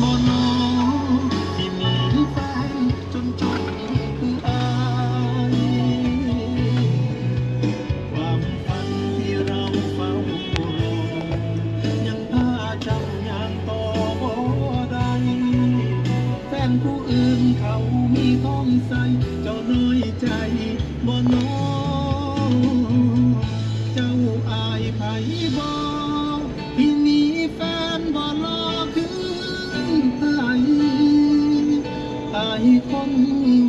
ບໍ່ນໍ ທີ່ມີແຟນຈົນຈົນຄືອ້າຍ ຄວາມຝັນທີ່ເຮົາເຝົ້າລໍ ຍັງພາເຈົ້າຍ່າງຕໍ່ບໍ່ໄດ້ ແຟນຜູ້ອື່ນເຂົາມີທ້ອງໃສ່ ເຈົ້ານ້ອຍໃຈບໍ່ນໍ ເຈົ້າອາຍໃຜບໍ່ ທີ່ມີແຟນບໍ່ຫຼໍ່ຄືອ້າຍ ອາຍຄົນ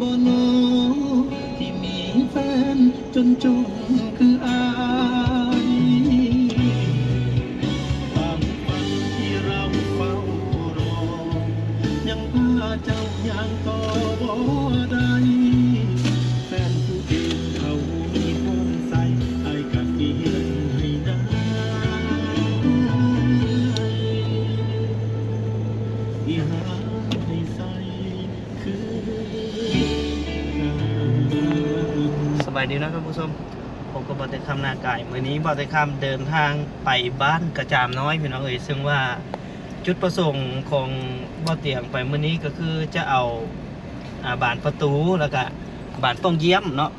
ບໍ່ນໍ ທີ່ມີແຟນຈົນຈົນຄືອ້າຍ ຄວາມຝັນທີ່ເຮົາເຝົ້າລໍ ຍັງພາເຈົ້າຍ່າງຕໍ່ບໍ່ໄດ້ ແຟນຜູ້ອື່ນເຂົາມີຄວາມໃສ ອ້າຍກະຊິເຮັດໃຫ້ໄດ້ ທີ່ຫາໃຫ້ໃສຄືກັນ. ສະບາຍດີເນາະທ່ານຜູ້ຊົມ ພົບກັບບ່າວແຕງຄຳນາກາຍ ມື້ນີ້ບ່າວແຕງຄຳເດີນທາງໄປບ້ານກະຈາມນ້ອຍ ພີ່ນ້ອງເອີຍ ເຊິ່ງວ່າຈຸດປະສົງຂອງບ່າວຕຽງໄປມື້ນີ້ກໍຄືຈະເອົາ ອ່າ ບານປະຕູ ແລ້ວກະບານປ່ອງຢ້ຽມເນາະ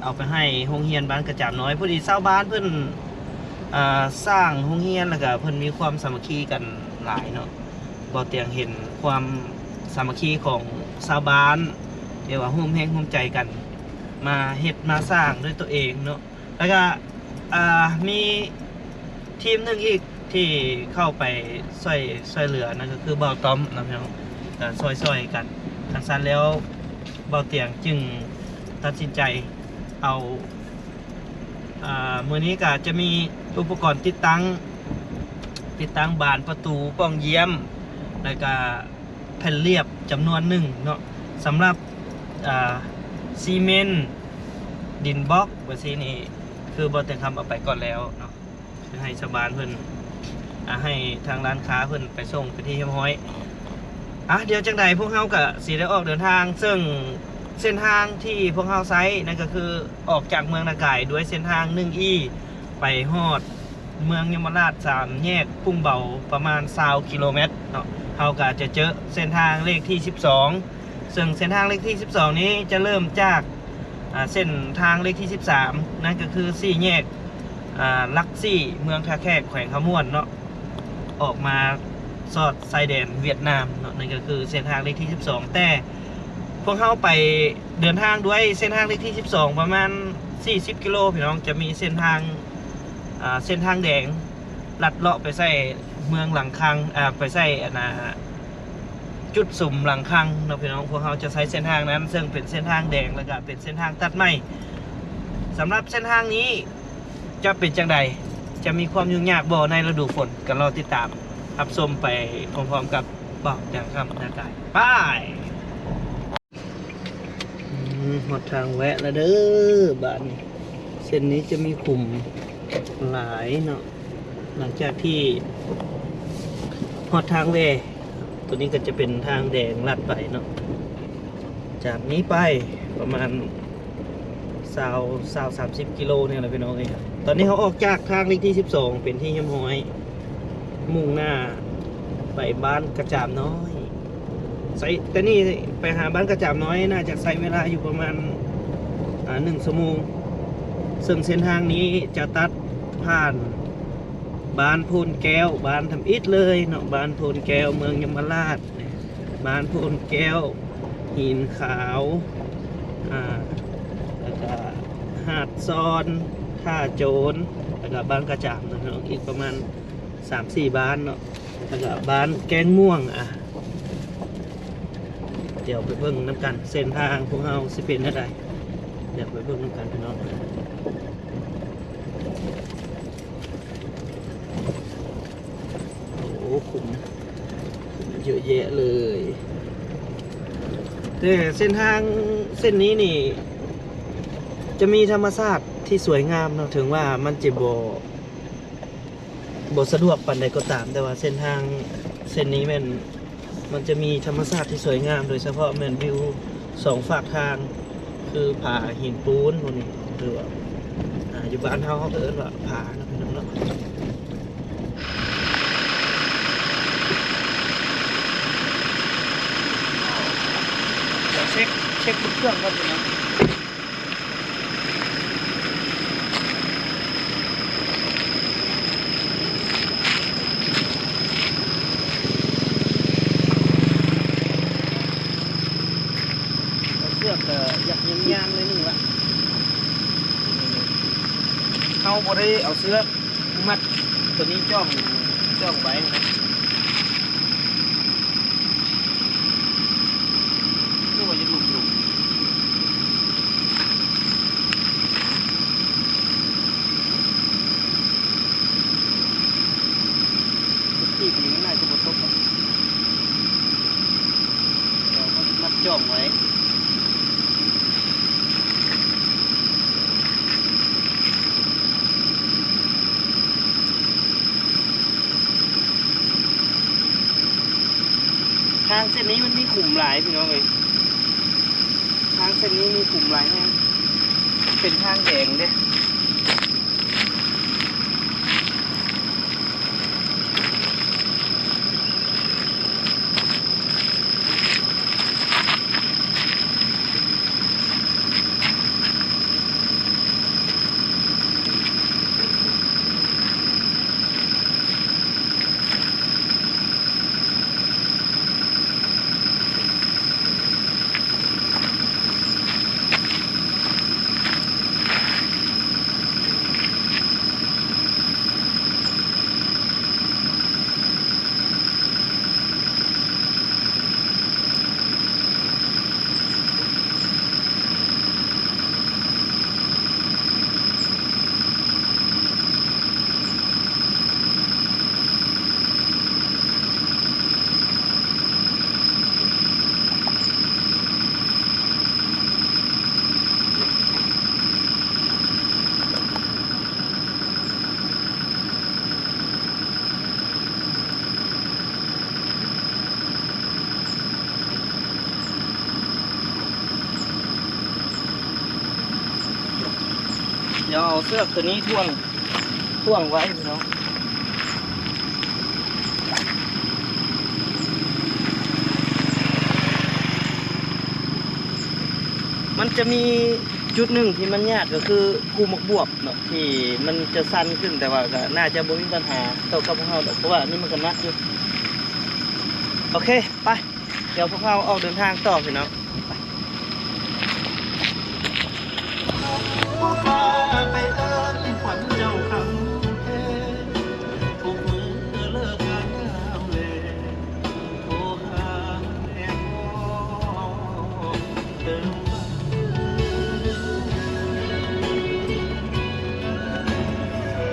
ເອົາໄປໃຫ້ໂຮງຮຽນບ້ານກະຈາມນ້ອຍ ພໍດີຊາວບ້ານເພິ່ນ ອ່າ ສ້າງໂຮງຮຽນ ແລ້ວກະເພິ່ນມີຄວາມສາມັກຄີກັນຫຼາຍເນາະ ບ່າວຕຽງເຫັນຄວາມສາມັກຄີຂອງຊາວບ້ານ ທີ່ວ່າຮ່ວມແຮງຮ່ວມໃຈກັນ ມາເຮັດມາສ້າງດ້ວຍຕົວເອງເນາະ ແລ້ວກະ ອ່າ ມີທີມໜຶ່ງອີກທີ່ເຂົ້າໄປຊ່ວຍ ຊ່ວຍເຫຼືອ ນັ້ນກໍຄືບ່າວຕ້ອມເນາະ ພີ່ນ້ອງ ກໍຊ່ອຍໆກັນ ຄັນຊັ້ນແລ້ວ ບ່າວຕຽງຈຶ່ງຕັດສິນໃຈເອົາ ອ່າ ມື້ນີ້ກໍຈະມີອຸປະກອນຕິດຕັ້ງ ຕິດຕັ້ງບານປະຕູປ່ອງຢ້ຽມ ແລ້ວກະ ແຜ່ນລຽບຈຳນວນໜຶ່ງເນາະ ສຳລັບ ອ່າ ຊີເມັນ ດິນບລັອກ ແບບຊີ້ນີ້ ຄືບ່າວແຕງຄຳເອົາໄປກ່ອນແລ້ວເນາະ ຄືໃຫ້ຊາວບ້ານເພິ່ນ ອ່າ ໃຫ້ທາງຮ້ານຄ້າເພິ່ນໄປສົ່ງເປັນທີ່ຮຽບຮ້ອຍ ອ່ະ ດຽວຈັ່ງໃດພວກເຮົາກະຊິໄດ້ອອກເດີນທາງ ເຊິ່ງເສັ້ນທາງທີ່ພວກເຮົາໃຊ້ນັ້ນກໍຄືອອກຈາກເມືອງນາກາຍດ້ວຍເສັ້ນທາງໜຶ່ງອີ ໄປຮອດ ເມືອງຍົມມະລາດ ສາມແຍກປຸ່ງເບົາ ປະມານຊາວກິໂລແມັດເນາະ ເຮົາກໍຈະເຈີເສັ້ນທາງເລກທີສິບສອງ ເຊິ່ງເສັ້ນທາງເລກທີສິບສອງນີ້ຈະເລີ່ມຈາກ ອ່າ ເສັ້ນທາງເລກທີສິບສາມ ນັ້ນກໍຄືສີ່ແຍກ ອ່າ ຫຼັກສີ່ ເມືອງທ່າແຂກ ແຂວງຄຳມ່ວນເນາະ ອອກມາສອດຊາຍແດນຫວຽດນາມເນາະ ນັ້ນກໍຄືເສັ້ນທາງເລກທີສິບສອງ ແຕ່ພວກເຮົາໄປເດີນທາງດ້ວຍເສັ້ນທາງເລກທີສິບສອງ ປະມານສີ່ສິບກິໂລ ພີ່ນ້ອງ ຈະມີເສັ້ນທາງ ອ່າ ເສັ້ນທາງແດງ ລັດເລາະໄປໃສ່ເມືອງຫຼັງຄັງ ອ່າ ໄປໃສ່ອັນນ່າ ຈຸດສຸມຫຼັງຄັງເນາະ ພີ່ນ້ອງ ພວກເຮົາຈະໃຊ້ເສັ້ນທາງນັ້ນ ເຊິ່ງເປັນເສັ້ນທາງແດງ ແລ້ວກະເປັນເສັ້ນທາງຕັດໃໝ່ ສຳລັບເສັ້ນທາງນີ້ຈະເປັນຈັ່ງໃດ ຈະມີຄວາມຫຍຸ້ງຍາກບໍ່ໃນລະດູຝົນ ກໍລໍຕິດຕາມຮັບຊົມໄປພ້ອມໆກັບບ່າວແຕງຄຳນາກາຍ ໄປ. ອືມ ຮອດທາງແວະແລ້ວເດີບາດນີ້ ເສັ້ນນີ້ຈະມີຂຸມຫຼາຍເນາະ ຫຼັງຈາກທີ່ຮອດທາງແວ່ ຕົວນີ້ກໍຈະເປັນທາງແດງລັດໄປເນາະ ຈາກນີ້ໄປປະມານຊາວ ຊາວ ສາມສິບກິໂລນີ້ແຫຼະ ພີ່ນ້ອງເອີຍ ຕອນນີ້ເຮົາອອກຈາກທາງເລກທີສິບສອງເປັນທີ່ຮຽບຮ້ອຍ ມຸ່ງໜ້າໄປບ້ານກະຈາມນ້ອຍ ໃຊ້ ແຕ່ນີ້ໄປຫາບ້ານກະຈາມນ້ອຍ ໜ້າຈະໃຊ້ເວລາຢູ່ປະມານ ອ່າ ໜຶ່ງຊົ່ວໂມງ ເຊິ່ງເສັ້ນທາງນີ້ຈະຕັດຜ່ານບ້ານໂພນແກ້ວ ບ້ານທຳອິດເລີຍເນາະ ບ້ານໂພນແກ້ວ ເມືອງຍົມມະລາດ ບ້ານໂພນແກ້ວ ຫີນຂາວ ອ່າ ແລ້ວກະຫາດຊອນ ທ່າໂຈນ ແລ້ວກະບ້ານກະຈາມເນາະ ອີກປະມານ ສາມສີ່ບ້ານເນາະ ແລ້ວກະບ້ານແກ້ງມ່ວງ ອ່ະ ດຽວໄປເບິ່ງນຳກັນ ເສັ້ນທາງພວກເຮົາຊິເປັນແນວໃດ ດຽວໄປເບິ່ງນຳກັນ ພີ່ນ້ອງ ໂອ້ ຂຸມ ເຍອະແຍະເລີຍ ແຕ່ເສັ້ນທາງເສັ້ນນີ້ນີ້ ຈະມີທຳມະຊາດທີ່ສວຍງາມເນາະ ເຖິງວ່າມັນຈະບໍ່ ບໍ່ສະດວກປານໃດກໍຕາມ ແຕ່ວ່າເສັ້ນທາງເສັ້ນນີ້ແມ່ນ ມັນຈະມີທຳມະຊາດທີ່ສວຍງາມ ໂດຍສະເພາະແມ່ນວິວສອງຟາກທາງ ຄືຜາຫີນປູນພວກນີ້ ຫຼືວ່າ ອ່າ ຢູ່ບ້ານເຮົາ ເຮົາກໍເອີ້ນວ່າຜາເນາະ ພີ່ນ້ອງເນາະ. ເຊັກເຄື່ອງກ່ອນພີ່ນ້ອງ. ເອົາເຊືອກກໍຢາກຍານໆໜ້ອຍໜຶ່ງລະ ເຮົາບໍ່ໄດ້ເອົາເຊືອກມັດໂຕນີ້ຈ້ອງ ຈ້ອງໄວ້ນະ. ຄືວ່າຍັງຫຼຸບຢູ່ ປີກນີ້ມັນໜ້າຈະບໍ່ຕົກດອກ ດຽວເຮົາຊິມັດຈ້ອງໄວ້. ທາງເສັ້ນນີ້ມັນມີຂຸມຫຼາຍພີ່ນ້ອງເອີຍ ທາງເສັ້ນນີ້ມີຂຸມຫຼາຍແຮງ ເປັນທາງແດງເດ້. ດຽວເອົາເຊືອກໂຕນີ້ຖ່ວງ ຖ່ວງໄວ້ພີ່ນ້ອງ. ມັນຈະມີຈຸດໜຶ່ງທີ່ມັນຍາກ ກໍຄືພູໝາກບວບເນາະ ທີ່ມັນຈະຊັນຂຶ້ນ ແຕ່ວ່າກໍໜ້າຈະບໍ່ມີບັນຫາຕໍ່ກັບພວກເຮົາດອກ ເພາະວ່າອັນນີ້ມັນກໍໜັກຢູ່. ໂອເຄ ໄປ ດຽວພວກເຮົາອອກເດີນທາງຕໍ່ພີ່ນ້ອງ.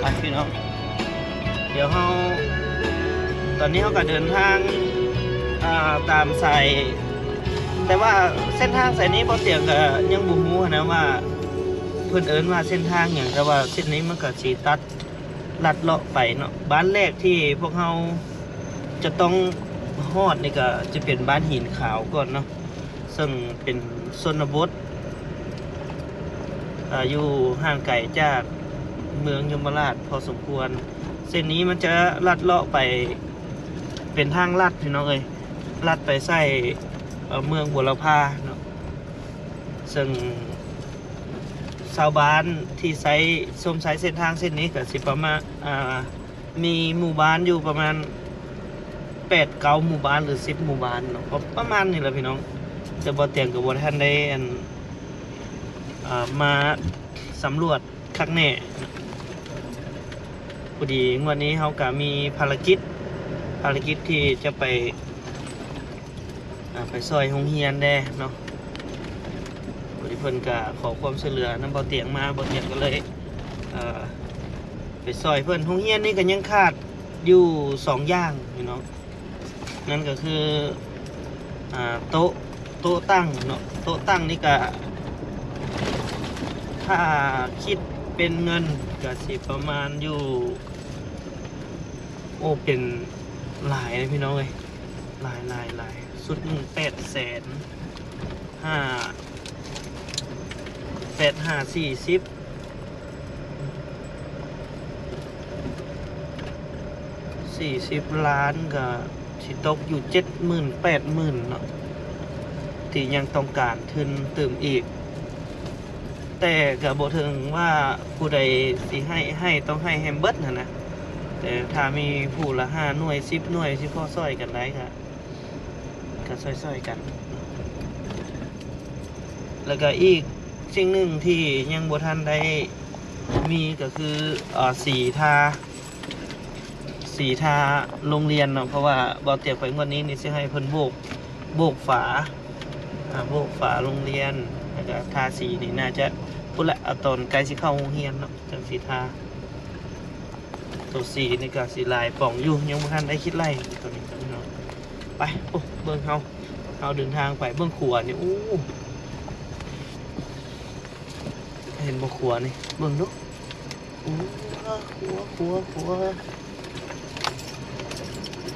ໄປພີ່ນ້ອງ ດຽວເຮົາ ຕອນນີ້ເຮົາກໍເດີນທາງ ອ່າ ຕາມສາຍ ແຕ່ວ່າເສັ້ນທາງສາຍນີ້ບໍ່ຕຽງກໍຍັງບໍ່ຮູ້ຫັ້ນນະວ່າ ເພິ່ນເອີ້ນວ່າເສັ້ນທາງຫຍັງ ແຕ່ວ່າເສັ້ນນີ້ມັນກໍຊິຕັດລັດເລາະໄປເນາະ. ບ້ານແລກທີ່ພວກເຮົາຈະຕ້ອງຮອດນີ້ກໍຈະເປັນບ້ານຫີນຂາວກ່ອນເນາະ ເຊິ່ງເປັນຊົນນະບົດ ອາ ຢູ່ຫ່າງໄກຈາກເມືອງຍົມມະລາດພໍສົມຄວນ. ເສັ້ນນີ້ມັນຈະລັດເລາະໄປເປັນທາງລັດພີ່ນ້ອງເອີຍ ລັດໄປໃສ່ ເອີ ເມືອງບົວລະພາເນາະ ເຊິ່ງຊາວບ້ານທີ່ໃຊ້ ຊົມໃຊ້ເສັ້ນທາງເສັ້ນນີ້ກໍຊິປະມານ ອ່າ ມີໝູ່ບ້ານຢູ່ປະມານແປດເກົ້າໝູ່ບ້ານ ຫຼື ສິບໝູ່ບ້ານເນາະ ປະ ປະມານນີ້ແຫຼະພີ່ນ້ອງ. ແຕ່ບໍ່ຕຽງກໍບໍ່ທັນໄດ້ ອັນ ອ່າ ມາສຳຫຼວດຄັກແນ່. ພໍດີງວດນີ້ເຮົາກໍມີພາລະກິດ ພາລະກິດທີ່ຈະໄປ ອ່າ ໄປຊ່ອຍໂຮງຮຽນແດ່ເນາະ. ພໍດີເພິ່ນກໍຂໍຄວາມຊ່ວຍເຫຼືອນຳບໍ່ຕຽງມາ ບໍ່ຕຽງກໍເລີຍ ເອີ່ ໄປຊ່ອຍເພິ່ນ. ໂຮງຮຽນນີ້ກໍຍັງຂາດຢູ່ສອງຢ່າງພີ່ນ້ອງ ນັ້ນກໍຄື ອ່າ ໂຕະ ໂຕະຕັ້ງເນາະ. ໂຕະຕັ້ງນີ້ກະ ຖ້າຄິດເປັນເງິນກະຊິປະມານຢູ່ ໂອ້ ເປັນຫຼາຍເດ້ພີ່ນ້ອງເອີຍ ຫຼາຍໆໆ ຊຸດໜຶ່ງແປດແສນ ຫ້າ ແປດຫ້າສີ່ສິບ ສີ່ສິບລ້ານກໍຊິຕົກຢູ່ເຈັດໝື່ນແປດໝື່ນເນາະ. ທີ່ຍັງຕ້ອງການທຶນຕື່ມອີກ, ແຕ່ກໍບໍ່ເຖິງວ່າຜູ້ໃດຊິໃຫ້, ໃຫ້, ຕ້ອງໃຫ້ແຮມເບິດຫັ້ນນະ, ແຕ່ຖ້າມີຜູ້ລະຫ້າໜ່ວຍ ສິບໜ່ວຍ ຊິພໍຊ່ອຍກັນໄດ້ ກໍ, ກໍຊ່ອຍໆກັນ. ແລ້ວກໍອີກສິ່ງໜຶ່ງທີ່ຍັງບໍ່ທັນໄດ້ມີກໍຄື ເອີ ສີທາ ສີທາໂຮງຮຽນເນາະ, ເພາະວ່າບໍ່ເຕັມໄປງວດນີ້ນີ້ຊິໃຫ້ເພິ່ນໂບກ, ໂບກຝາ, ອາ, ໂບກຝາໂຮງຮຽນ ແລ້ວກະທາສີນີ້ ໜ້າຈະພຸ້ນລະ, ເອົາຕອນໃກ້ຊິເຂົ້າໂຮງຮຽນເນາະ ຈັ່ງສີທາ. ໂຕສີນີ້ກະຊິຫຼາຍປ່ອງຢູ່, ຍັງບໍ່ທັນໄດ້ຄິດໄລ່ໂຕນີ້ເນາະ. ໄປ, ໂອ້, ເບິ່ງເຮົາ, ເຮົາເດີນທາງໄປ. ເບິ່ງຂົວນີ້, ໂອ້, ເຫັນບໍ່ຂົວນີ້? ເບິ່ງດູ. ຂົວ, ຂົວ, ຂົວ, ຂົວ.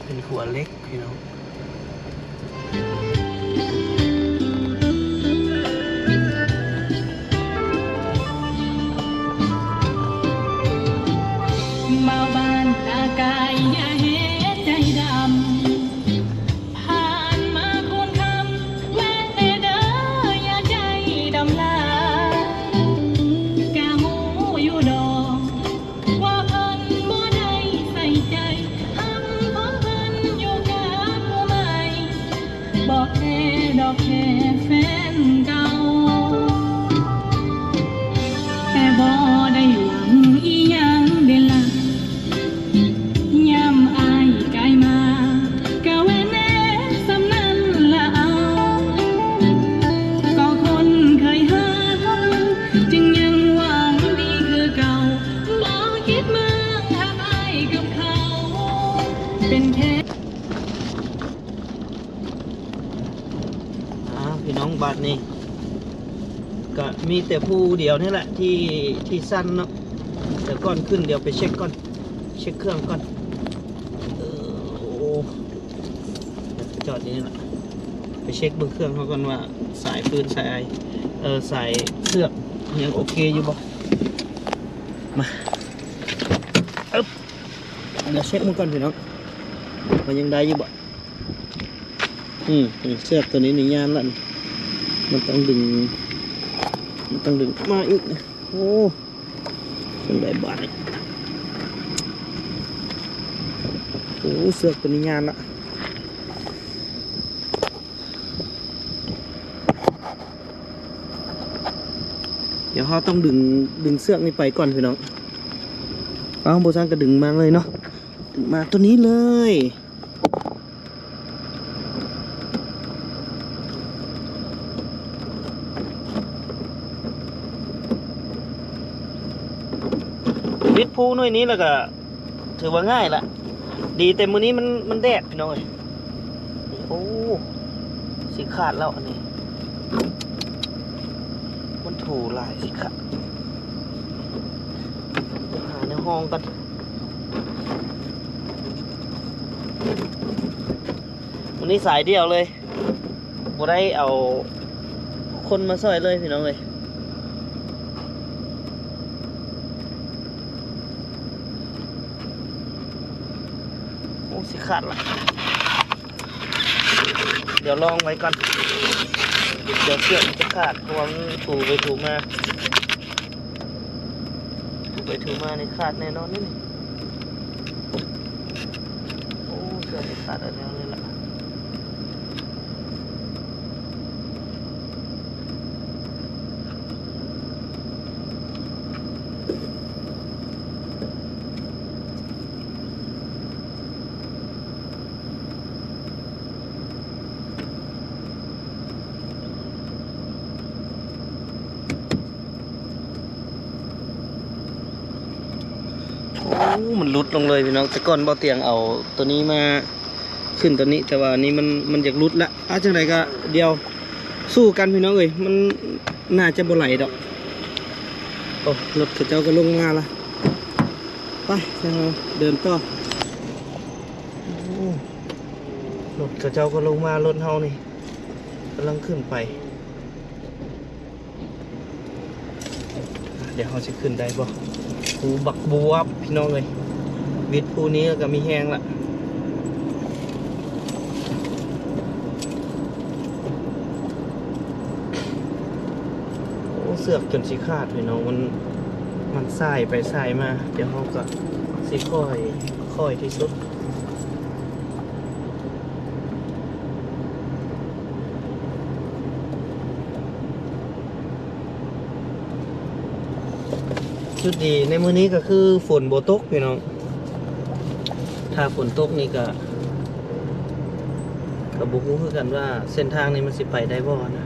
ເປັນຂົວເຫຼັກພີ່ນ້ອງ. ບ່າວບ້ານຕາກາຍ ຢ່າເຮັດໃຈດຳ. ຜ່ານມາຄູນຄຳ ແວ່ນແດ່ເດີ ຢ່າໃຈດຳຫຼາຍ. ກະຮູ້ຢູ່ດອກ ວ່າເພິ່ນບໍ່ໄດ້ໃສ່ໃຈ, ຮັກຂອງເພິ່ນຢູ່ກັບຜູ້ໃໝ່, ບໍ່ແຄ່ດອກແຄ່ແຟນເກົ່າ. ແຕ່ບໍ່ໄດ້ຫວັງອີ່ຫຍັງເດລະ, ຍາມອ້າຍກາຍມາ ກະແວ່ນແດ່ສ່ຳນັ້ນລະເອົາ. ກໍຄົນເຄີຍຮັກ ຈຶ່ງຍັງຫວັງດີຄືເກົ່າ, ບໍ່ຄິດເມືອງຮັກອ້າຍກັບເຂົາ ເປັນແຄ່ ອ່າ ພີ່ນ້ອງ, ບາດນີ້ກະມີແຕ່ຜູ້ດຽວນີ້ແຫຼະທີ່, ທີ່ສັ່ນເນາະ. ດຽວກ່ອນຂຶ້ນ ດຽວໄປເຊັກກ່ອນ, ເຊັກເຄື່ອງກ່ອນ. ເອີ ໂອ້ ດຽວໄປຈອດຢູ່ນີ້ລະ, ໄປເຊັກເບິ່ງເຄື່ອງເຮົາກ່ອນວ່າ ສາຍຟືນ ສາຍ, ເອີ ສາຍເຊືອກຍັງໂອເຄຢູ່ບໍ່. ມາ ອຶບ ດຽວເຊັກມັນກ່ອນພີ່ນ້ອງ ວ່າຍັງໄດ້ຢູ່ບໍ່. ອືມ ເຊືອກຕົວນີ້ນີ້ຍານລະ, ມັນຕ້ອງດຶງ, ມັນຕ້ອງດຶງມາອີກ. ໂອ້ ຈັ່ງໃດບາດນີ້. ໂອ້ ເຊືອກຕົວນີ້ຍານລະ. ດຽວເຮົາຕ້ອງດຶງ, ດຶງເຊືອກນີ້ໄປກ່ອນພີ່ນ້ອງ. ເອົາ ບໍ່ຊັ້ນກໍດຶງມາເລີຍເນາະ, ດຶງມາຕົວນີ້ເລີຍ. ວິດພູໜ່ວຍນີ້ແລ້ວກໍຖືວ່າງ່າຍລະ, ດີແຕ່ມື້ນີ້ມັນ, ມັນແດດພີ່ນ້ອງເອີຍ. ໂອ້ ຊິຂາດແລ້ວອັນນີ້, ມັນຖູຫຼາຍຊິຂາດ. ຫາແນວຮອງກ່ອນ. ມື້ນີ້ສາຍດຽວເລີຍ, ບໍ່ໄດ້ເອົາຄົນມາຊ່ອຍເລີຍພີ່ນ້ອງເອີຍ. ໂອ້ ຊິຂາດລະ. ດຽວລອງໄວ້ກ່ອນ, ດຽວເຊືອກມັນຈະຂາດ ເພາະວ່າມັນຖູໄປຖູມາ, ຖູໄປຖູມານີ້ຂາດແນ່ນອນເດ້ນີ້. ໂອ້ ເຊືອກຂາດແນວນີ້ລະ. ໂອ້ ມັນຫຼຸດລົງເລີຍພີ່ນ້ອງ. ແຕ່ກ່ອນບໍ່ຕຽງເອົາຕົວນີ້ມາຂຶ້ນຕົວນີ້, ແຕ່ວ່າອັນນີ້ມັນ, ມັນຢາກຫຼຸດລະ. ອາ ຈັ່ງໃດກໍດຽວສູ້ກັນພີ່ນ້ອງເອີຍ, ມັນໜ້າຈະບໍ່ໄຫຼດອກ. ໂອ້ ລົດເຂົາເຈົ້າກໍລົງມາລະ. ໄປ ເຮົາເດີນຕໍ່. ໂອ້ ລົດເຂົາເຈົ້າກໍລົງມາ, ລົດເຮົານີ້ກຳລັງຂຶ້ນໄປ. ດຽວເຮົາຊິຂຶ້ນໄດ້ບໍ່? ພູບັກບວບ ພີ່ນ້ອງເອີຍ, ວິດພູນີ້ກໍມີແຮງລະ. ເຊືອກຈົນຊິຂາດພີ່ນ້ອງ ມັນ ມັນສາຍໄປສາຍມາ. ດຽວເຮົາກໍຊິຄ່ອຍ ຄ່ອຍທີ່ສຸດ. ຈຸດດີໃນມື້ນີ້ກໍຄືຝົນບໍ່ຕົກພີ່ນ້ອງ. ຖ້າຝົນຕົກນີ້ກໍ ກໍບໍ່ຮູ້ຄືກັນວ່າເສັ້ນທາງນີ້ມັນຊິໄປໄດ້ບໍ່ນະ.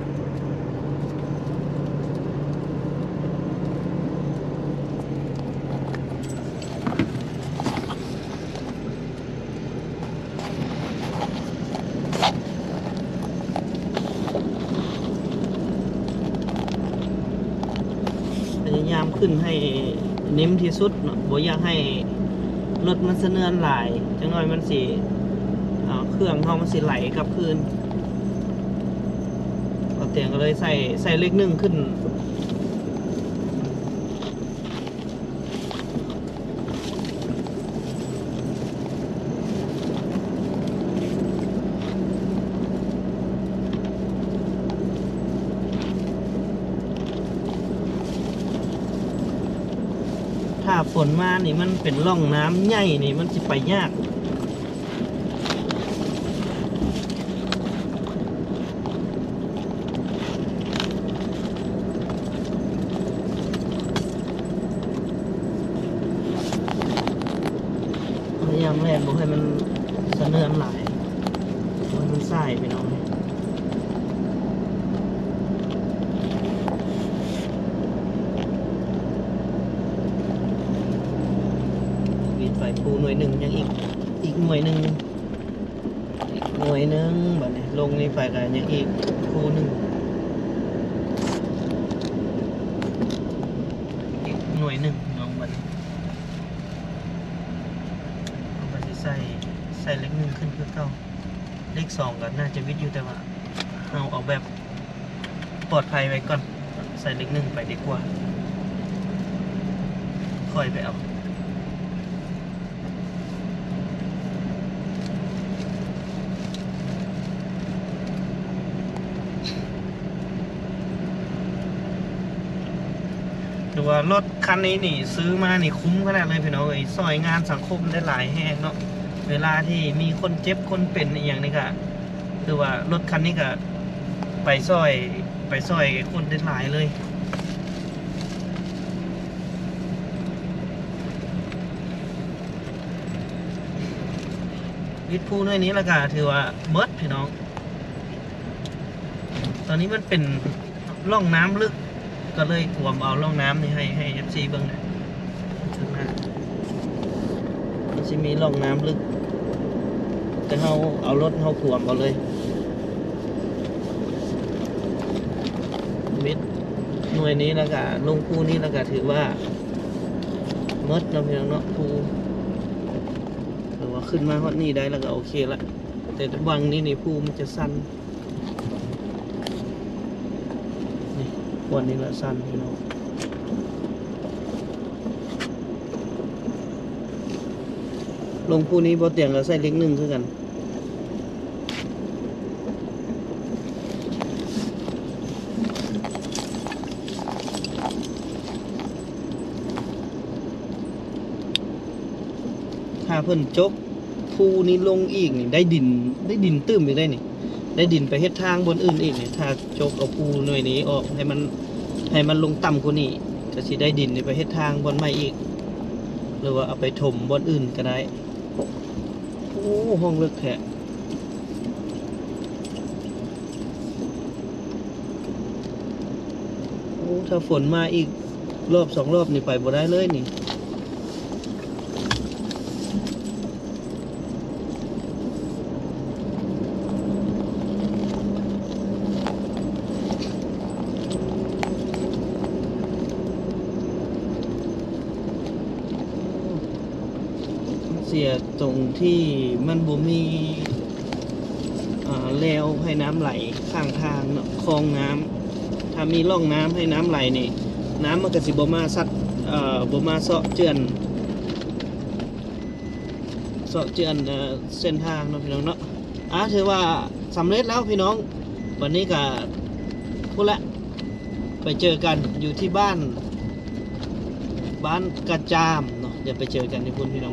ພະຍາຍາມຂຶ້ນໃຫ້ເໜັມທີ່ສຸດເນາະ, ບໍ່ຢາກໃຫ້ລົດມັນສະເໜືອນຫຼາຍ, ຈັກໜ້ອຍມັນຊິ ເອີ ເຄື່ອງເຮົາມັນຊິໄຫຼກັບຄືນ. ບ່າວຕຽງກໍເລີຍໃສ່ ໃສ່ເລກໜຶ່ງຂຶ້ນ. ຖ້າຝົນມານີ້ມັນເປັນຮ່ອງນ້ຳໃຫຍ່ນີ້ ມັນຊິໄປຍາກ. ພະຍາຍາມແລ່ນບໍ່ໃຫ້ມັນສະເໜືອນຫຼາຍ, ບໍ່ໃຫ້ມັນສາຍພີ່ນ້ອງ. ມີໄຟພູໜ່ວຍໜຶ່ງ ຍັງອີກ ອີກໜ່ວຍໜຶ່ງ. ອີກໜ່ວຍໜຶ່ງ. ບາດນີ້ລົງນີ້ໄປກໍຍັງອີກພູໜຶ່ງ, ອີກໜ່ວຍໜຶ່ງພີ່ນ້ອງ. ບາດນີ້ເຮົາກໍຊິໃສ່ ໃສ່ເລກໜຶ່ງຂຶ້ນຄືເກົ່າ. ເລກສອງກໍໜ້າຈະວິດຢູ່, ແຕ່ວ່າເຮົາເອົາແບບ ປອດໄພໄວ້ກ່ອນ, ໃສ່ເລກໜຶ່ງໄປດີກວ່າ, ຄ່ອຍໄປເອົາ. ຖືວ່າລົດຄັນນີ້ນີ້ ຊື້ມານີ້ຄຸ້ມຂະໜາດເລີຍພີ່ນ້ອງເອີຍ, ຊ່ອຍງານສັງຄົມໄດ້ຫຼາຍແຮງເນາະ. ເວລາທີ່ມີຄົນເຈັບຄົນເປັນອີ່ຫຍັງນີ້ກະ ຄືວ່າລົດຄັນນີ້ກະໄປຊ່ອຍ ໄປຊ່ອຍຄົນໄດ້ຫຼາຍເລີຍ. ວິດພູໜ່ວຍນີ້ແລ້ວກະຖືວ່າໝົດພີ່ນ້ອງ. ຕອນນີ້ມັນເປັນ ຮ່ອງນ້ຳເລິກ ກໍເລີຍກວມເອົາຮ່ອງນ້ຳນີ້ໃຫ້ ໃຫ້ເອັຟຊີເບິ່ງນະ. ມັນຊິມີຮ່ອງນ້ຳເລິກ ແຕ່ເຮົາເອົາລົດເຮົາກວມເອົາເລີຍ. ເບັດໜ່ວຍນີ້ແລ້ວກະລົງພູນີ້ແລ້ວກະຖືວ່າໝົດເນາະພີ່ນ້ອງເນາະ. ພູ ຫຼືວ່າຂຶ້ນມາຮອດນີ້ໄດ້ແລ້ວກະໂອເຄລະ, ແຕ່ວັງນີ້ນີ້ພູມັນຈະສັ່ນ. ນີ້ ບ່ອນນີ້ລະສັ່ນພີ່ນ້ອງ. ລົງພູນີ້ບໍ່ຕຽງກໍໃສ່ເລກໜຶ່ງຄືກັນ. ຖ້າເພິ່ນຈົກພູນີ້ລົງອີກນີ້ ໄດ້ດິນ ໄດ້ດິນຕື່ມອີກໄດ້ນີ້, ໄດ້ດິນໄປເຮັດທາງບ່ອນອື່ນອີກນີ້. ຖ້າຈົກເອົາພູໜ່ວຍນີ້ອອກ ໃຫ້ມັນ ໃຫ້ມັນລົງຕ່ຳກວ່ານີ້ ກໍຊິໄດ້ດິນນີ້ໄປເຮັດທາງບ່ອນໃໝ່ອີກ ຫຼືວ່າເອົາໄປຖົມບ່ອນອື່ນກໍໄດ້. ໂອ້ ຫ້ອງເລິກແທ້. ໂອ້ ຖ້າຝົນມາອີກ ລອບສອງລອບນີ້ໄປບໍ່ໄດ້ເລີຍນີ້. ເສຍຕົງທີ່ມັນບໍ່ມີ ອ່າ ແລວໃຫ້ນ້ຳໄຫຼຂ້າງທາງເນາະ, ຄອງນ້ຳ. ຖ້າມີຮ່ອງນ້ຳໃຫ້ນ້ຳໄຫຼນີ້ ນ້ຳມັນກໍຊິບໍ່ມາຊັດ ເອີ ບໍ່ມາເຊາະເຈື່ອນ ເຊາະເຈື່ອນ ເອີ ເສັ້ນທາງເນາະພີ່ນ້ອງເນາະ. ອ່າ ຖືວ່າສຳເລັດແລ້ວພີ່ນ້ອງ. ບັດນີ້ກໍພຸ້ນລະ ໄປເຈີກັນຢູ່ທີ່ບ້ານ ບ້ານກະຈາມເນາະ. ດຽວໄປເຈີກັນຢູ່ພຸ້ນພີ່ນ້ອງ.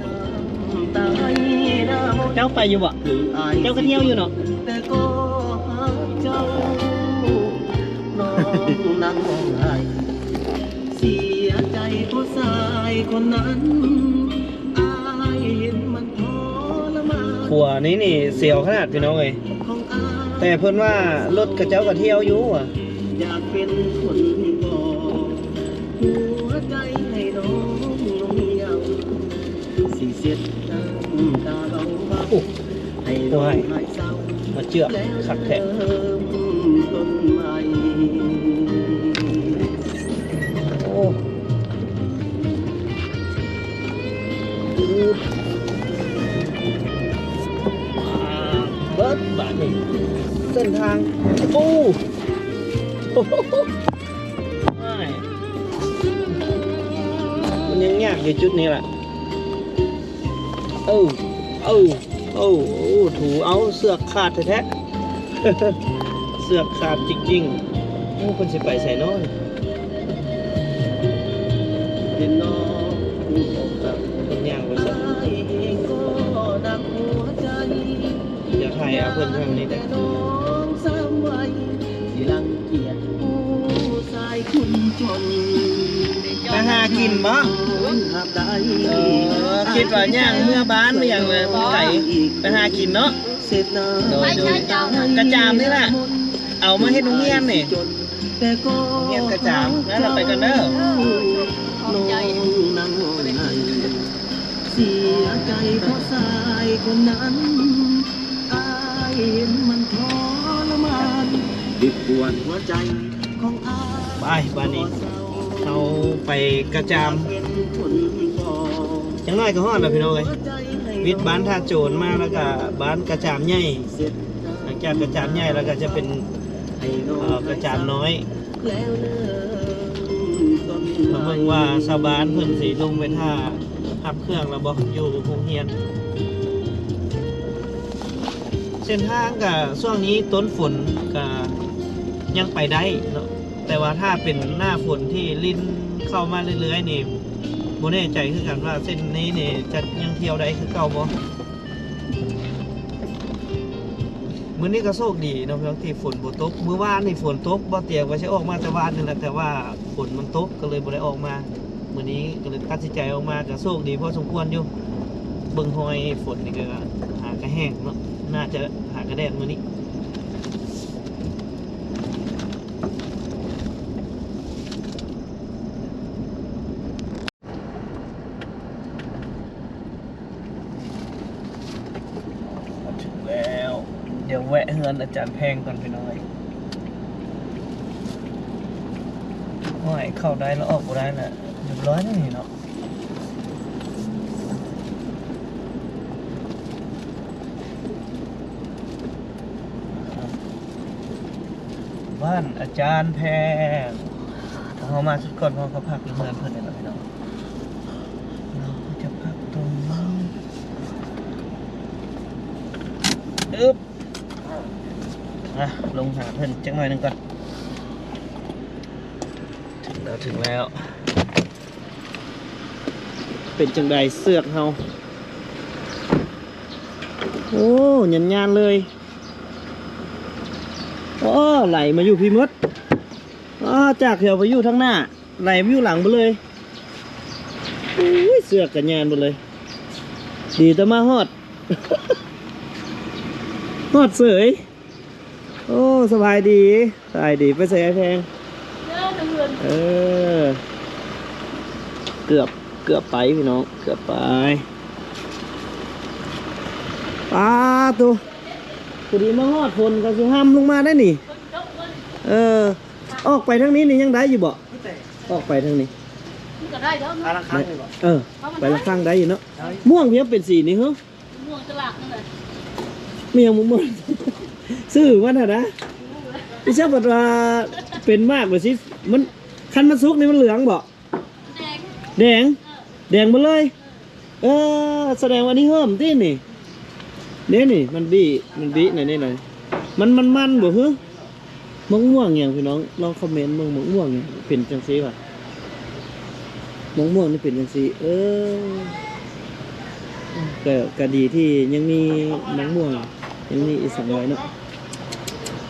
ເຈົ້າໄປຢູ່ບໍ່? ເຈົ້າກະທ່ຽວຢູ່ເນາະ. ຂົວນີ້ນີ້ສຽວຂະໜາດພີ່ນ້ອງເອີຍ. ແຕ່ເພິ່ນວ່າລົດເຂົາເຈົ້າກະທ່ຽວຢູ່ວ່າ. ໂອ້ຍ ມາເຈື່ອມຄັກແທ້. ໂອ້ ເບິດບາດນີ້ ເສັ້ນທາງ. ໂອ້ ມັນຍັງຍາກຢູ່ຈຸດນີ້ລະ. ເອີ ເອີ ໂອ້ ໂອ້ ຖືເອົາເຊືອກຂາດແທ້ໆ. ເຊືອກຂາດຈິງໆ. ໂອ້ ເພິ່ນຊິໄປໃສເນາະ? ເພິ່ນຍ່າງໄປໃສ? ດຽວຖ່າຍເອົາເພິ່ນທາງນີ້ເດີ້. ໄປຫາກິນບໍ່? ເອີ ຄິດວ່າຍ່າງເມືອບ້ານອີ່ຫຍັງແຫຼະ ມັນໄກ. ໄປຫາກິນເນາະ. ໂດຍ ໂດຍ ກະຈາມນີ້ລະ ເອົາມາເຮັດໂຮງຮຽນນີ້ ໂຮງຮຽນກະຈາມ. ນັ້ນລະ ໄປກ່ອນເດີ້. ຂອບໃຈ. ໄປ ບາດນີ້ເຮົາໄປກະຈາມ. ຈັ່ງໜ້ອຍກະຮອດລະພີ່ນ້ອງເອີຍ. ວິດບ້ານທ່າໂຈນມາ ລະກະບ້ານກະຈາມໃຫຍ່. ຫຼັງຈາກກະຈາມໃຫຍ່ລະກະຈະເປັນ ເອີ ກະຈາມນ້ອຍ. ມາເບິ່ງວ່າຊາວບ້ານເພິ່ນຊິລົງໄປຖ້າຮັບເຄື່ອງລະບໍ່ ຢູ່ໂຮງຮຽນ. ເສັ້ນທາງກະຊ່ວງນີ້ຕົ້ນຝົນກະຍັງໄປໄດ້ເນາະ. ແຕ່ວ່າຖ້າເປັນໜ້າຝົນທີ່ລິນເຂົ້າມາເລື້ອຍໆນີ້ ບໍ່ແນ່ໃຈຄືກັນວ່າເສັ້ນນີ້ນີ້ຈະຍັງທ່ຽວໄດ້ຄືເກົ່າບໍ່. ມື້ນີ້ກະໂຊກດີເນາະ ທີ່ຝົນບໍ່ຕົກ. ມື້ວານນີ້ຝົນຕົກ ບໍ່ຕຽງວ່າຊິອອກມາແຕ່ວານນີ້ແຫຼະ ແຕ່ວ່າຝົນມັນຕົກ ກະເລີຍບໍ່ໄດ້ອອກມາ. ມື້ນີ້ກະເລີຍຕັດສິນໃຈອອກມາ ກະໂຊກດີພໍສົມຄວນຢູ່. ເບິ່ງຮອຍຝົນນີ້ກະຫາກະແຫ້ງເນາະ ໜ້າຈະຫາກະແດດມື້ນີ້. ເຖິງແລ້ວ ດຽວແວະເຮືອນອາຈານແພງກ່ອນພີ່ນ້ອງເອີຍ. ໂອ້ຍ ເຂົ້າໄດ້ລະອອກບໍ່ໄດ້ລະ ຮຽບຮ້ອຍແລ້ວນີ້ເນາະ. ບ້ານອາຈານແພງ. ເຮົາມາຊຸດກ່ອນ ເຮົາກະພັກຢູ່ເຮືອນເພິ່ນນີ້ລະພີ່ນ້ອງ. ເຮົາຈະພັກຕົງນີ້. ອຶບ ອ່ະ ລົງຫາເພິ່ນຈັກໜ້ອຍໜຶ່ງກ່ອນ. ເຖິງແລ້ວ ເຖິງແລ້ວ. ເປັນຈັ່ງໃດເຊືອກເຮົາ? ໂອ້ ຍານໆເລີຍ. ໂອ້ ໄຫຼມາຢູ່ພີ້ໝົດ. ອໍ ຈາກແຖວໄປຢູ່ທາງໜ້າ ໄຫຼມາຢູ່ຫຼັງເບິດເລີຍ. ໂອ້ຍ ເຊືອກກະຍານເບິດເລີຍ. ດີແຕ່ມາຮອດ ຮອດເສີຍ. ໂອ້ ສະບາຍດີ ສະບາຍດີ. ໄປໃສອ້າຍແພງ? ເດີ ເດີ. ເອີ ເກືອບ ເກືອບໄປພີ່ນ້ອງ ເກືອບໄປ. ປາໂຕ ພໍດີມາຮອດ ຝົນກະຊິຮ່ຳລົງມາໄດ໋ນີ້. ເອີ ອອກໄປທາງນີ້ນີ້ຍັງໄດ້ຢູ່ບໍ່? ອອກໄປທາງນີ້ ມັນກະໄດ້ແລ້ວເນາະ. ໄປຫຼັງຄາງນີ້ບໍ່? ເອີ ໄປຫຼັງຄາງໄດ້ຢູ່ເນາະ. ໄດ້. ມ່ວງພຽບເປັນສີນີ້ເຮີ. ມ່ວງຈະຫຼາກນັ້ນແຫຼະ. ແມ່ນຫຍັງມ່ວງ? ຊື່ມັນຫັ້ນນະ. ອີ່ຫຍັງບັດວ່າເປັນໝາກແບບຊີ້ ມັນ ຄັນມັນສຸກນີ້ມັນເຫຼືອງບໍ່? ແດງ ແດງ ເອີ ແດງໝົດເລີຍ. ເອີ ສະແດງວ່ານີ້ເຮີ້ມຕິນີ້. ເດ້ນີ້ ມັນບີ້ ມັນບີ້ນະນີ້ນະ. ມັນ ມັນ ມັນບໍ່ຫື? ໝາກມ່ວງຫຍັງພີ່ນ້ອງ ລອງຄອມເມັນເບິ່ງ ໝາກມ່ວງຫຍັງເປັນຈັ່ງຊີ້ຫວາ? ໝາກມ່ວງນີ້ເປັນຈັ່ງຊີ້ ເອີ ກະ ກະດີທີ່ຍັງມີໝາກມ່ວງ ຍັງມີອີ່ສັງໄວ້ເນາະ.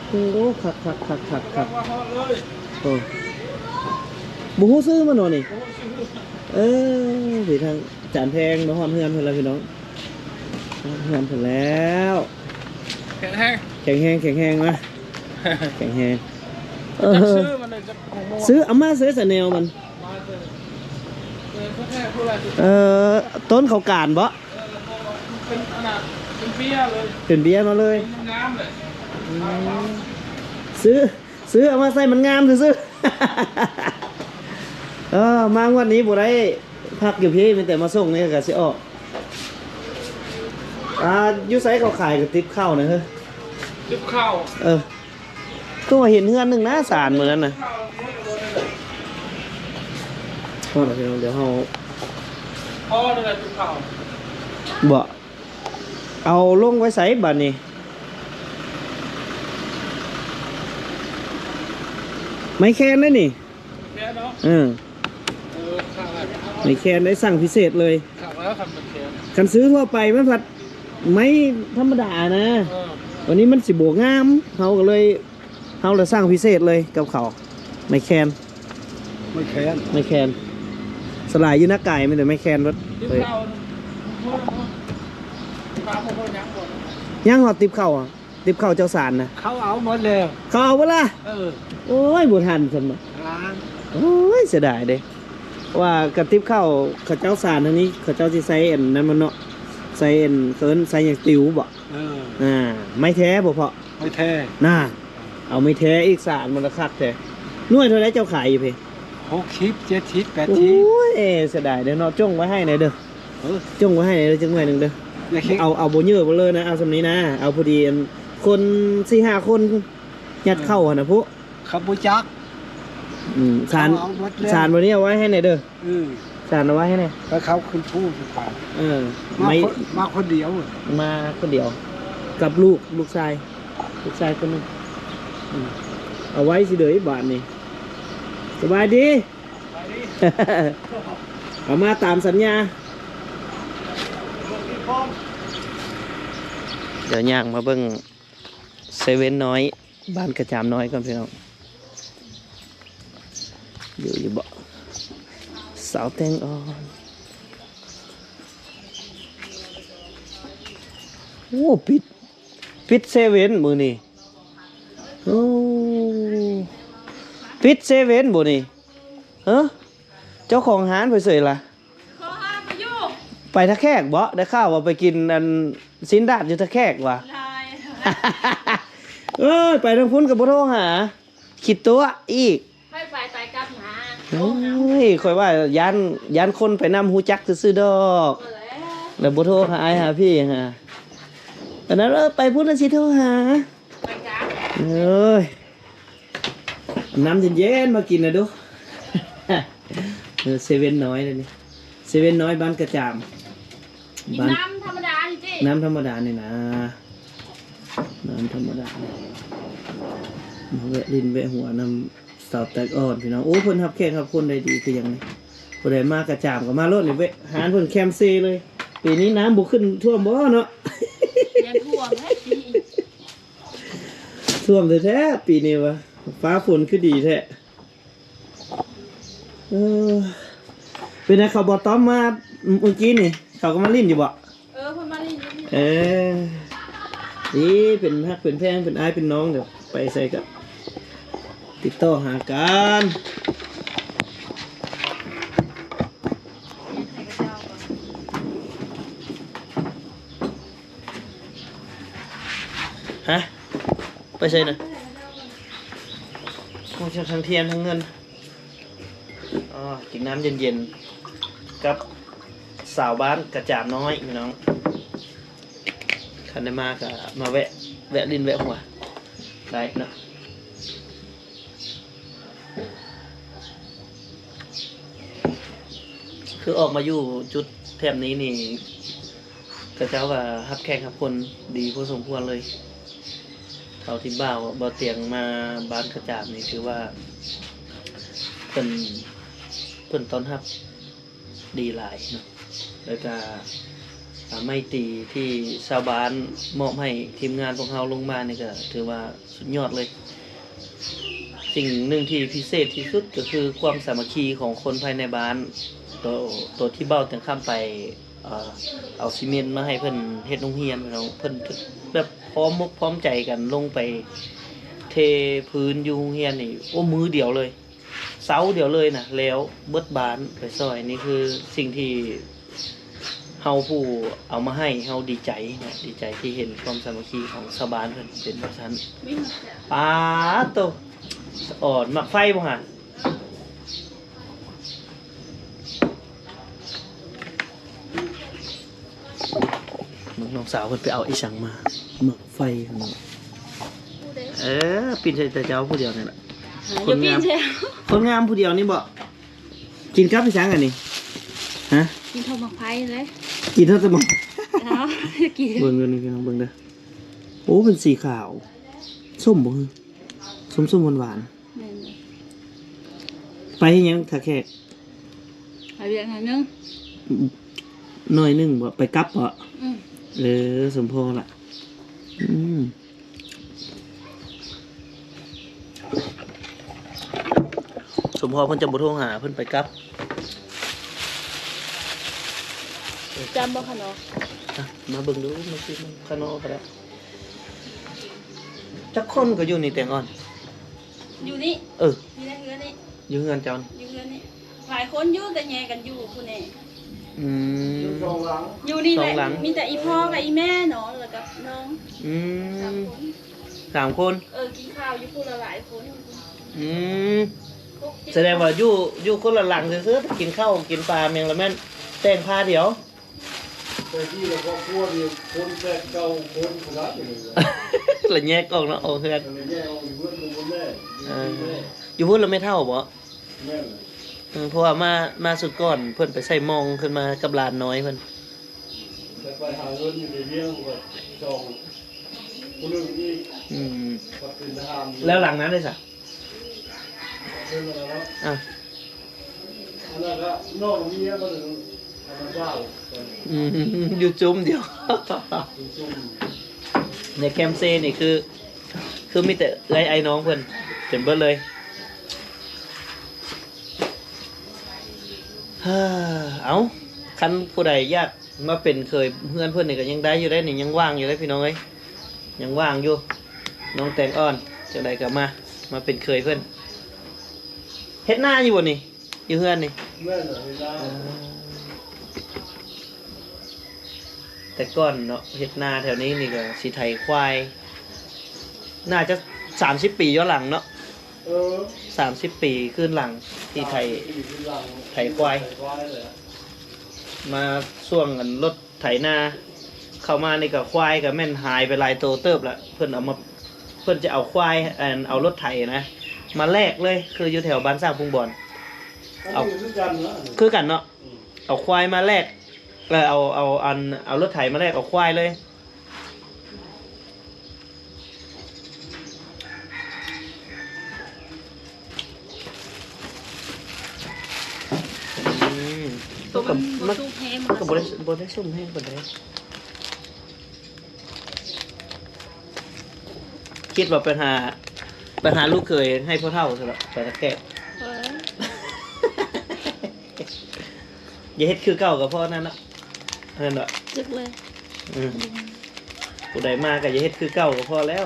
ໂອ້ ຄັກໆໆໆໆ ໂອ້ ບໍ່ຮູ້ຊື່ມັນເນາະນີ້. ເອີ ນີ້ທາງ ຈານແພງມາຮອດເຮືອນເພິ່ນແລ້ວພີ່ນ້ອງ ຮອດເຮືອນເພິ່ນແລ້ວ. ແຂງແຮງ ແຂງແຮງ ແຂງແຮງ ມາ ແຂງແຮງ. ເອີ ຊື້ມັນເລີຍ ຊື້ ເອົາມາໃສ່ສະແນວມັນ ເອີ ຕົ້ນເຂົາການບໍ? ເປັນອັນນ່າ ເປັນເບ້ຍເລີຍ ເປັນເບ້ຍມາເລີຍ ງາມເລີຍ. ອືມ ຊື້ ຊື້ເອົາມາໃສ່ມັນງາມຊື່ໆ. ເອີ ມາງວດນີ້ບໍ່ໄດ້ພັກຢູ່ພີ້ ມີແຕ່ມາສົ່ງນີ້ກະຊິອອກ. ອ່າ ຢູ່ໃສເຂົາຂາຍກະຕິບເຂົ້ານະເຮີ້ຍ? ຕິບເຂົ້າ ເອີ ຄືວ່າເຫັນເຮືອນໜຶ່ງນະ ສານມື້ນັ້ນນະ. ພໍແລ້ວພີ່ນ້ອງ ດຽວເຮົາ ພໍແລ້ວຕິບເຂົ້າ ບໍ່ ເອົາລົງໄວ້ໃສບາດນີ້? ໄມ້ແຄນເດ້ນີ້ ແຄນເນາະ ເອີ ເອີ ຄັກແລ້ວ ໄມ້ແຄນໄດ້ ສັ່ງພິເສດເລີຍ ຄັກແລ້ວຄັນເປັນແຄນ. ຄັນຊື້ທົ່ວໄປມັນພັດໄມ້ທຳມະດານະ ເອີ ບາດນີ້ມັນຊິບໍ່ງາມ ເຮົາກະເລີຍ ເຮົາລະສັ່ງພິເສດເລີຍກັບເຂົາ ໄມ້ແຄນ ໄມ້ແຄນ ໄມ້ແຄນ. ສ່ວນຫຼາຍຢູ່ນາກາຍມີແຕ່ໄມ້ແຄນເບິດ. ຕິບເຂົ້າ ຍັງຮອດຕິບເຂົ້າ ຕິບເຂົ້າເຈົ້າສານນະ ເຂົາເອົາໝົດແລ້ວ ເຂົາເອົາເບິດລະ. ເອີ ໂອ້ຍ ບໍ່ທັນຊັ້ນເນາະ ໂອ້ຍ ເສຍດາຍເດ້ ວ່າກະຕິບເຂົ້າເຂົາເຈົ້າສານທາງນີ້ ເຂົາເຈົ້າຊິໃສ່ອັນນັ້ນມັນເນາະ ໃສ່ອັນ ເຂົາເອີ້ນໃສ່ຫຍັງ ຕິວບໍ? ເອີ ອ່າ ໄມ້ແທ້ບໍ່ເພາະ? ໄມ້ແທ້ ນ່າ ເອົາໄມ້ແທ້ອີກ ສານມັນລະຄັກແທ້. ໜ່ວຍເທົ່າໃດເຈົ້າຂາຍຢູ່ພີ້? ຫົກສິບ ເຈັດສິບ ແປດສິບ. ໂອ້ຍ ເສຍດາຍເດີເນາະ ຈົ່ງໄວ້ໃຫ້ແດ່ເດີ ຈົ່ງໄວ້ໃຫ້ແດ່ເດີ ຈັກໜ່ວຍໜຶ່ງເດີ. ເອົາ ເອົາບໍ່ເຍີະບໍ່ເລີນະ ເອົາສ່ຳນີ້ນະ ເອົາພໍດີ ອັນ ຄົນສີ່ຫ້າຄົນ ຍັດເຂົ້າຫັ້ນນະພຸ ເຂົາບໍ່ຈັກ ອືມ ສານ ເອົາໝົດແລ້ວ ສານບາດນີ້ເອົາໄວ້ໃຫ້ແດ່ເດີ. ອືມ ສານເອົາໄວ້ໃຫ້ແດ່ ໄປເຂົາຂຶ້ນພູສະພານ. ເອີ ມາ ມາຄົນດຽວ ມາຄົນດຽວ ກັບລູກ ລູກຊາຍ ລູກຊາຍຄົນໜຶ່ງ. ອືມ ເອົາໄວ້ຊິເດີບາດນີ້. ສະບາຍດີ ເອົາມາຕາມສັນຍາ. ດຽວຍ່າງມາເບິ່ງເຊເວັນນ້ອຍ ບ້ານກະຈາມນ້ອຍກ່ອນພີ່ນ້ອງ ຢູ່ຢູ່ບໍ? ສາວແຕງອ່ອນ ໂອ້ ປິດ ປິດເຊເວັນມື້ນີ້. ໂອ້ ປິດເຊເວັນບໍ່ນີ້? ເອີ ເຈົ້າຂອງຮ້ານໄປໃສລະ? ຂໍຫາໄປຢູ່ ໄປທ່າແຂກບໍ? ໄດ້ຂ່າວວ່າໄປກິນອັນຊີ້ນດາດຢູ່ທ່າແຂກຫວາ? ເອີຍ ໄປທາງພຸ້ນກະບໍ່ໂທຫາ ຂີ້ຕົວະອີກ. ໄປໄປໄປກັບຫາ ໂອ້ຍ ຂ້ອຍວ່າຢ້ານ ຢ້ານຄົນໄປນຳຮູ້ຈັກຊື່ໆດອກ ແລ້ວບໍ່ໂທຫາອ້າຍຫາພີ່ຫາ ອັນນັ້ນ ເອີ ໄປພຸ້ນລະຊິໂທຫາ. ໄປກັບ ເອີຍ ນ້ຳເຢັນໆມາກິນນະດູ. ເອີ ເຊເວັນນ້ອຍເດ້ນີ້ ເຊເວັນນ້ອຍບ້ານກະຈາມ ກິນນ້ຳທຳມະດານີ້ຕິ ນ້ຳທຳມະດານີ້ນະ ນ້ຳທຳມະດານີ້ ມາແວະຫຼິ້ນແວະຫົວນຳສາວແຕງອ່ອນພີ່ນ້ອງ. ໂອ້ ເພິ່ນຮັບແຂກຮັບຄົນໄດ້ດີຄືຫຍັງນີ້ ຜູ້ໃດມາກະຈາມກະມາໂລດນີ້ ແວະຮ້ານເພິ່ນແຄມເຊເລີຍ. ປີນີ້ນ້ຳບໍ່ຂຶ້ນຖ້ວມບໍ່ເນາະ? ແມ່ນຖ້ວມແທ້ປີນີ້ ຖ້ວມແທ້ໆປີນີ້ຫວາ ຟ້າຝົນຄືດີແທ້. ເອີ ເປັນໃດ ເຂົາບໍ່ຕ້ອມມາມື້ກີ້ນີ້ ເຂົາກະມາຫຼິ້ນຢູ່ບໍ? ເອີ ເພິ່ນມາຫຼິ້ນຢູ່ນີ້ ເອີ ນີ້ເປັນຮັກເປັນແພງ ເປັນອ້າຍເປັນນ້ອງ ດຽວໄປໃສກະຕິດຕໍ່ຫາກັນ. ຮະ ໄປໃສນະ? ໂອ້ ທັງທຽນທັງເງິນ. ອໍ ກິນນ້ຳເຢັນໆ ກັບສາວບ້ານກະຈາມນ້ອຍພີ່ນ້ອງ. ຄັນໄດ້ມາກະມາແວະ ແວະຫຼິ້ນແວະຫົວໄດ້ເນາະ. ຄືອອກມາຢູ່ຈຸດແຖບນີ້ນີ້ ເຂົາເຈົ້າກະຮັບແຂກຮັບຄົນດີພໍສົມຄວນເລີຍ. ເທົ່າທີ່ບ່າວ ບ່າວຕຽງມາບ້ານຂະຈາມນີ້ ຖືວ່າເພິ່ນ ເພິ່ນຕ້ອນຮັບດີຫຼາຍເນາະ ແລ້ວກະ ອາ ໄມຕີທີ່ຊາວບ້ານມອບໃຫ້ທີມງານພວກເຮົາລົງມານີ້ ກະຖືວ່າສຸດຍອດເລີຍ. ສິ່ງໜຶ່ງທີ່ພິເສດທີ່ສຸດ ກະຄືຄວາມສາມັກຄີຂອງຄົນພາຍໃນບ້ານ. ໂຕ ໂຕທີ່ບ່າວຕຽງຄຳໄປ ເອີ ເອົາຊີເມັນມາໃຫ້ເພິ່ນເຮັດໂຮງຮຽນເນາະ ເພິ່ນແບບພ້ອມມົກພ້ອມໃຈກັນລົງໄປເທພື້ນຢູ່ໂຮງຮຽນນີ້ ໂອ້ ມື້ດຽວເລີຍ ເຊົ້າດຽວເລີຍນະ ແລ້ວເບິດບ້ານໄປຊ່ອຍ. ນີ້ຄືສິ່ງທີ່ເຮົາຜູ້ເອົາມາໃຫ້ ເຮົາດີໃຈເນາະ ດີໃຈທີ່ເຫັນຄວາມສາມັກຄີຂອງຊາວບ້ານເພິ່ນເປັນແບບຊັ້ນ. ປາດໂຕ ສະອອນໝາກໄຟບໍ່ຫາ? ເບິ່ງນ້ອງສາວເພິ່ນໄປເອົາອີ່ຫຍັງມາ ໝາກໄຟເນາະ. ເອີ ປີ້ນໃສ່ແຕ່ເຈົ້າຜູ້ດຽວນີ້ລະ. ຄົນງາມ ຄົນງາມຜູ້ດຽວນີ້ບໍ? ກິນກັບອີ່ຫຍັງອັນນີ້? ຮະ? ກິນເຂົ້າໝາກໄຟເລີຍ. ກິນເທົ່າແຕ່ໝາກ ເອົາ ກິນ ເບິ່ງເດີນີ້ພີ່ນ້ອງ ເບິ່ງເດີ. ໂອ້ ເປັນສີຂາວ ສົ້ມບໍ່? ສົ້ມໆ ຫວານໆ. ແມ່ນ. ໄປເຮັດຫຍັງຖ້າແຂກ? ໄປວຽກໜ້ອຍໜຶ່ງ. ໜ້ອຍໜຶ່ງບໍ? ໄປກັບບໍ? ອືມ. ເອີ ສົມພໍລະ. ອືມ. ສົມພໍເພິ່ນຈະບໍ່ໂທຫາ ເພິ່ນໄປກັບ. ຈຳບໍ່ຂະໜໍ? ມາເບິ່ງດູ ມາຊິມຂະໜໍກໍໄດ້. ຈັກຄົນກໍຢູ່ນີ້ ແຕງອ່ອນ? ຢູ່ນີ້. ເອີ ຢູ່ໃນເຮືອນນີ້. ຢູ່ເຮືອນເຈົ້າ? ຢູ່ເຮືອນນີ້. ຫຼາຍຄົນຢູ່ ແຕ່ແຍກກັນຢູ່ພຸ້ນແຫຼະ. ອືມ. ຢູ່ນີ້ແຫຼະ ມີແຕ່ອີ່ພໍ່ກັບອີ່ແມ່ເນາະ ແລ້ວກໍນ້ອງ. ອືມ. ສາມຄົນ. ສາມຄົນ. ເອີ ກິນຂ້າວຢູ່ພຸ້ນລະຫຼາຍຄົນ. ອືມ. ສະແດງວ່າຢູ່ ຢູ່ຄົນລະຫຼັງຊື່ໆ ກິນເຂົ້າກິນປາແມ່ນລະແມ່ນແຕ່ງພາດຽວ. ແຕ່ກີ້ລະຄອບຄົວນີ້ຄົນແປດເກົ້າຄົນພຸ້ນລະ ລະແຍກອອກເນາະ ອອກເຮືອນ ລະແຍກອອກຢູ່ເຮືອນຄົນແມ່. ເອີ ຢູ່ພຸ້ນລະແມ່ເຖົ້າບໍ? ແມ່ນ. ເອີ ເພາະວ່າມາ ມາຊຸດກ່ອນເພິ່ນໄປໃສ່ໝ່ອງຂຶ້ນມາກັບຫຼານນ້ອຍເພິ່ນ ແຕ່ໄປຫາເງິນຢູ່ໃນວຽງກໍສອງຜູ້ໜຶ່ງອີກ. ອືມ. ແລ້ວຫຼັງນັ້ນເດຊະ? ເພິ່ນລະເນາະ. ອ່າ. ອັນນັ້ນລະນ້ອງເມຍມັນ ອັນນັ້ນເຈົ້າ. ອືມ ຢູ່ຈຸ້ມດຽວ. ຢູ່ຈຸ້ມ. ໃນແຄມເຊນີ້ຄື ຄືມີແຕ່ເອື້ອຍອ້າຍນ້ອງເພິ່ນເຕັມເບິດເລີຍ. ເອີ ເອົ້າ ຄັນຜູ້ໃດຢາກມາເປັນເຂີຍເຮືອນເພິ່ນນີ້ກໍຍັງໄດ້ຢູ່ເດ້ນີ້ ຍັງວ່າງຢູ່ເດ້ພີ່ນ້ອງເອີຍ ຍັງວ່າງຢູ່. ນ້ອງແຕງອ່ອນ ຈັ່ງໃດກໍມາ ມາເປັນເຂີຍເພິ່ນ. ເຮັດນາຢູ່ບໍ່ນີ້? ຢູ່ເຮືອນນີ້. ແມ່ນເຮັດນາ. ເອີ ແຕ່ກ່ອນເນາະ ເຮັດນາແຖວນີ້ນີ້ກໍຊິໄຖຄວາຍ ໜ້າຈະສາມສິບປີຍ້ອນຫຼັງເນາະ. ເອີ ສາມສິບປີຄືນຫຼັງທີ່ໄຖ ສາມສິບປີຄືນຫຼັງ ໄຖຄວາຍ ໄຖຄວາຍແຫຼະ. ມາຊ່ວງອັນລົດ ໄຖນາເຂົ້າມານີ້ກໍຄວາຍກໍແມ່ນຫາຍໄປຫຼາຍໂຕເຕີບລະ ເພິ່ນເອົາມາ ເພິ່ນຈະເອົາຄວາຍ ອັນ ເອົາລົດໄຖນະ ມາແລກເລີຍ ຄືຢູ່ແຖວບ້ານສ້າງປຸງບອນ. ອັນນີ້ຄືກັນເນາະ ຄືກັນເນາະ. ອືມ. ເອົາຄວາຍມາແລກ ເອີ ເອົາ ເອົາ ອັນ ເອົາລົດໄຖມາແລກເອົາຄວາຍເລີຍ. ອືມ ໂຕມັນບໍ່ສຸກແຮງ ມັນກໍບໍ່ໄດ້ ບໍ່ໄດ້ສຸກແຮງປານໃດ. ຄິດວ່າໄປຫາ ໄປຫາລູກເຂີຍໃຫ້ພໍ່ເຖົ້າຊັ້ນເນາະ ໄປຕະແຄກ. ເອີ ຢ່າເຮັດຄືເກົ່າກໍພໍນັ້ນເນາະ. ແມ່ນບໍ່? ຈັກແຫຼະ. ອືມ. ຜູ້ໃດມາກໍຢ່າເຮັດຄືເກົ່າກໍພໍແລ້ວ.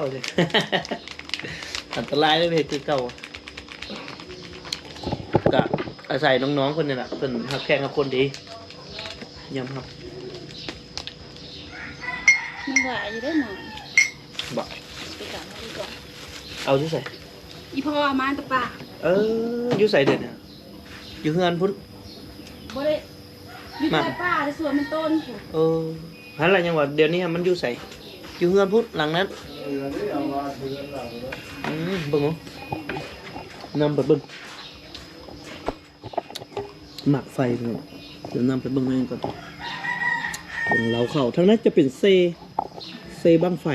ອັນຕະລາຍເດ້ ໄປເຮັດຄືເກົ່າ. ກະອາໄສນ້ອງໆເພິ່ນນີ້ລະ ເພິ່ນຮັກແຂກຮັກຄົນດີ ຍອມຮັບ. ຍັງຫຼາຍຢູ່ເດ້ໝາ. ບໍ່? ໄປຕາມເອົາດີກວ່າ. ເອົາຢູ່ໃສ? ອີ່ພໍ່ເອົາມາແຕ່ປ່າ. ເອີ ຢູ່ໃສເດ? ຢູ່ເຮືອນພຸ້ນ. ບໍ່ໄດ້ ຢູ່ໃກ້ປ່າ ແຕ່ສວນມັນຕົ້ນພຸ້ນ. ເອີ ຫັ້ນລະ ຍັງວ່າດຽວນີ້ມັນຢູ່ໃສ? ຢູ່ເຮືອນພຸ້ນ ຫຼັງນັ້ນ. ອືມ ເບິ່ງເອົາ ນຳໄປເບິ່ງ. ໝາກໄຟເນາະ ດຽວນຳໄປເບິ່ງໃນນັ້ນກ່ອນ. ເບິ່ງເລົ້າເຂົ້າ ທາງນັ້ນຈະເປັນເຊ ເຊບັ້ງໄຟ.